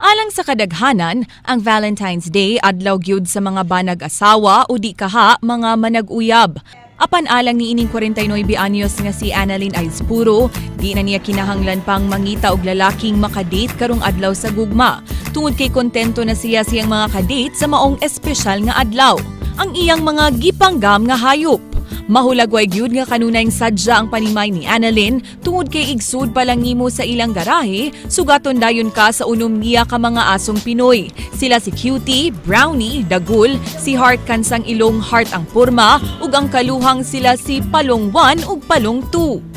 Alang sa kadaghanan, ang Valentine's Day adlaw gyud sa mga banag asawa o di kaha mga manag-uyab. Apan alang ni ining 49 anyos nga si Annalyn Aispuro, di na niya kinahanglan pang mangita og lalaking makadate karong adlaw sa gugma. Tungod kay kontento na siya siyang mga kadate sa maong espesyal nga adlaw, ang iyang mga gipanggam nga hayop. Mahulagway gyud nga kanunayng sadya ang panimay ni Annalyn tungod kay igsud pa lang nimo sa ilang garahe, sugaton dayon ka sa unom niya ka mga asong Pinoy. Sila si Cutie, Brownie, Dagul, si Heart kansang ilong heart ang porma, ug ang kaluhang sila si Palong 1 ug Palong 2.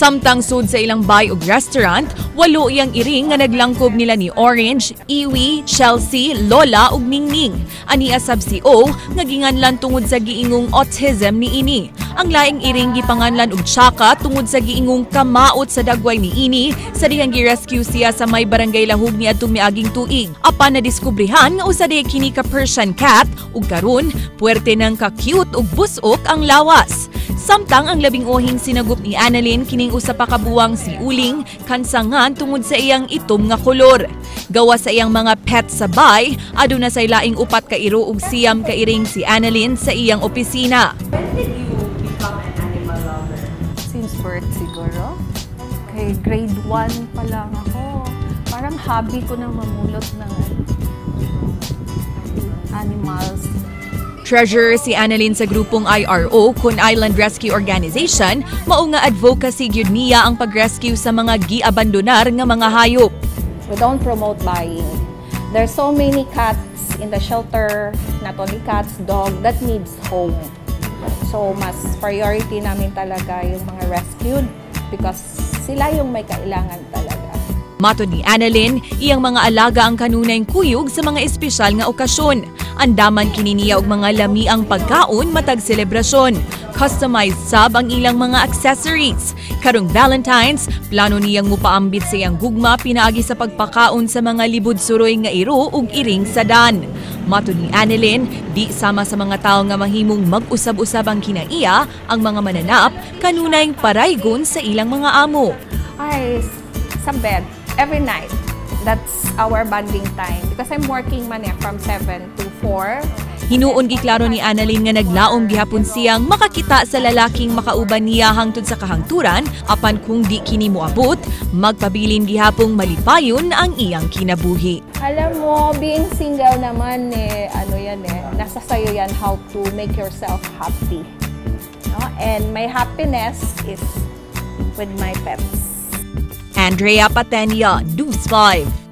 Samtang sud sa ilang bay ug restaurant, walo iyang iring nga naglangkob nila ni Orange, Iwi, Chelsea, Lola ug Ningning. Ani asab si O nga ginganlan tungod sa giingong autism ni ini. Ang laing iring gipanganlan og Chaka tungod sa giingong kamaot sa dagway ni ini sa dihang gi-rescue siya sa may barangay Lahug niadtong miaging tuig. Apan nadiskubrehan nga usa diay kini ka Persian cat ug karon puwerte nang ka-cute ug busok ang lawas. Samtang ang labing uhing sinagup ni Annalyn kining usa pa ka buwang si Uling kansangan tungod sa iyang itom nga kolor. Gawa sa iyang mga pet sa bay, aduna say laing upat ka iro ug siyam ka iring si Annalyn sa iyang opisina. When did you become an animal lover? Since birth siguro. Kay grade 1 pa lang ako. Parang hobby ko na mamulot ng animals. Treasurer si Annalyn sa grupong IRO kun Island Rescue Organization, mao nga advocacy gyud niya ang pag-rescue sa mga giabandonar nga mga hayop. We don't promote buying. There's so many cats in the shelter, not only cats, dog, that needs home. So, mas priority namin talaga yung mga rescued because sila yung may kailangan talaga. Matod ni Annalyn, iyang mga alaga ang kanunayng kuyog sa mga espesyal nga okasyon. Andaman kini niya og mga lamiang pagkaon matag selebrasyon. Customized sab ang ilang mga accessories. Karong Valentine's, plano niyang mupaambit sa iyang gugma pinaagi sa pagpakaon sa mga libod suroy nga iro ug iring sa dan. Matod ni Annalyn, di sama sa mga tao nga mahimong mag-usab-usab ang kinaiya, ang mga mananap kanunayng paraygon sa ilang mga amo. Ay, sa bed, every night. That's our bonding time. Because I'm working man eh, from 7 to 4. Hinuon giklaro ni Annalyn nga naglaom gihapon siyang makakita sa lalaking makauban niya hangtod sa kahangturan apan kung di kini moabot, magpabilin gihapong malipayon ang iyang kinabuhi. Alam mo, being single naman eh, ano yan eh, nasa sayo yan how to make yourself happy. No? And my happiness is with my pets. Andrea Patenia, News 5.